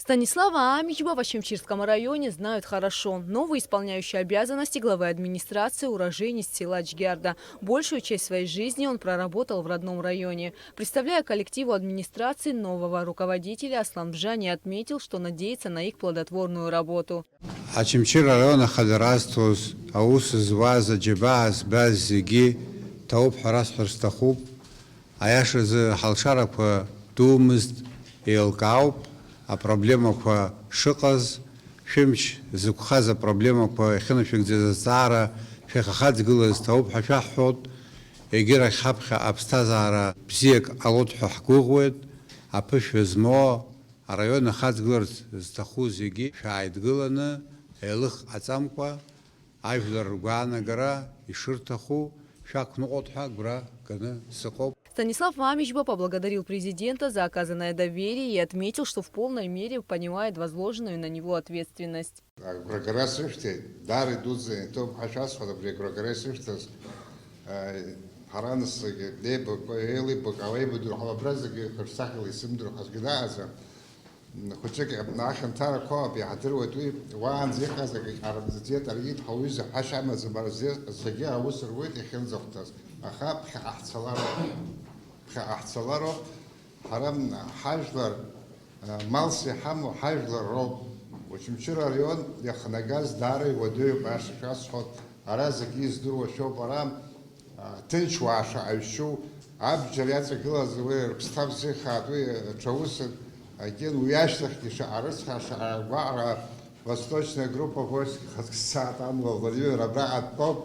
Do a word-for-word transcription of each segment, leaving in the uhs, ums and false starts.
Станислава Амичба в Ачамчирском районе знают хорошо. Новый исполняющий обязанности главы администрации — уроженец села Чгьарда. Большую часть своей жизни он проработал в родном районе. Представляя коллективу администрации нового руководителя, Аслан Бжани отметил, что надеется на их плодотворную работу. Ачамчыр араион ахадара азҭоз, аус зуаз, аџьабаа збаз зегьы ҭоуп ҳәа расҳәар сҭахуп. Аиашазы, ҳалшарақәа думызт, еилкаауп апроблемақәа шыҟаз, шәымч зықәхаз апроблемақәа иахьынашәыгӡаз азҵаара шәахьахаҵгылаз ҭоуп ҳәа шәаҳҳәот, егьырахь ҳаԥхьа аԥсҭазаара бзиак ҟалот ҳәа ҳгәыӷуеит. Аԥышәа змоу араион ахаҵгыларц зҭаху зегьы шәааидгыланы, еилых ҟаҵамкәа, ажәлар ргәаанагара ишырҭаху шәақәныҟәот ҳәа агәра ганы сыҟоуп. Станислав Амичба поблагодарил президента за оказанное доверие и отметил, что в полной мере понимает возложенную на него ответственность. Агәрагара сышәҭеит, даара идуӡӡаны иҭоуп ҳәа шәасҳәоит, абри агәрагара ишышәҭаз. Ҳара насгьы леибакәа, еилибакаауа еибадыру ҳәа абра зегьы хырсахьала исымдыру ҳәа аӡәгьы дааӡам. Хәыҷык ахьанҭарақәоуп, иаҳдыруеит уи, уаанӡа иҟаз акы ҟарҵаӡеит, аргьы ҳауҩыза ҳәашьа амаӡам, ара зегьы аус руеит иахьынӡахәҭаз, аха ԥхьаҟа ҳцалароуп, ԥхьаҟа ҳцалароуп, ҳара ҳажәлар малс иҳамоу ҳажәлар роуп. Очамчыра араион иахнагаз даара иуадаҩуп, аиаша шәасҳәоит, ара зегьы издыруа шәоуп, ара Ҭынч уаа шаҟаҩ шәу, абџьар иаҵагылаз уи рыԥсҭа бзиахааит, уи ҽа усын, егьин уи ашьҭахьгьы шаҟа рыцҳа, шаҟа гәаҟра, восточная группа войск хазксаат амла Владимир абраҟа дтәоуп,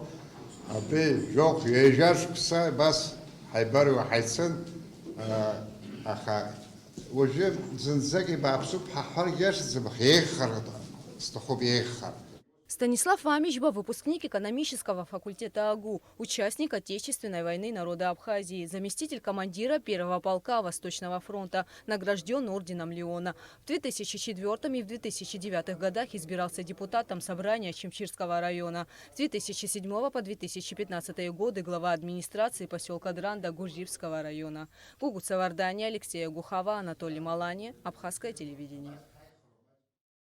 абри жәохә ҩажәа шықәса абас ҳаибарыҩуа ҳаицын, аха уажәы зынӡагьы бааԥсуп ҳаҳәаргьы иашаӡам, аха еиӷьхар сҭахуп, еиӷьхар. Станислав Амичба — выпускник экономического факультета АГУ, участник Отечественной войны народа Абхазии, заместитель командира первого полка Восточного фронта, награждён орденом Леона. В две тысячи четвёртом и в две тысячи девятом годах избирался депутатом собрания Чемчирского района. С две тысячи седьмого по две тысячи пятнадцатый годы глава администрации посёлка Дранда Гурзипского района. Гугуца Вардания, Алексей Агухава, Анатолий Малани, Абхазское телевидение.